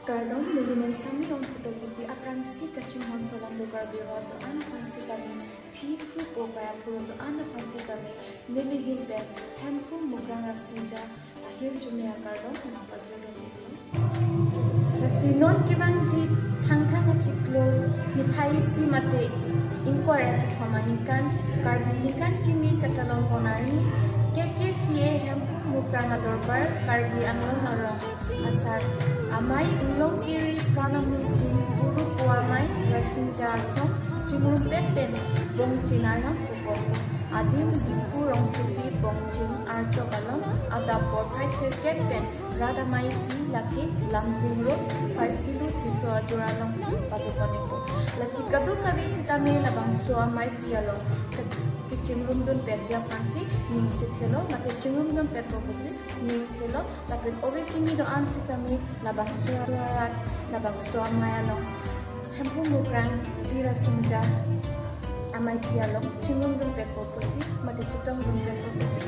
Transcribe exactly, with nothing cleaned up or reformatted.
Kardom, neli men Sami Rongphar Tokbi aphrangsi kachinghon solangdo Karbi Anglong do-an aphan sitame, phi phu po pai aphulo do-an aphan sitame, neli hin pen Hemphu Mukrang Rasinja ahirjume akardom nangpajirlo. Lasi non kevangji Thangthang achiklo niphai isi mate ingkoi ra kethom aningkan, Karbi Ningkan Kimi Katalon Konarni, K K C A Hemphu Mukrang Adorbar Karbi Anglong arong asar amei Inglong Kiri Pranamul Sing Guru pu amei Rasinja asong chingrumpet pen bongchin arnam pukok. Adim Diphu Rongsopi, bongchin archok along adap porphai sirkep pen rat ameipi lake Lamding Road, five kilo Tisso ajor alongsi pado ponpo. Lasi kadokave sitame labangso ameipi along ke-, kechingrumdun petji aphansi ning chethelo, mate chingrumdun petpo pusi ning thelo, lapen ove kimi do-an sitame labangso arat, labangso amei along Hemphu Mukrang Bira Rasinja ameipi along chingrumdun petpo pusi, mate chetongdun petpo pusi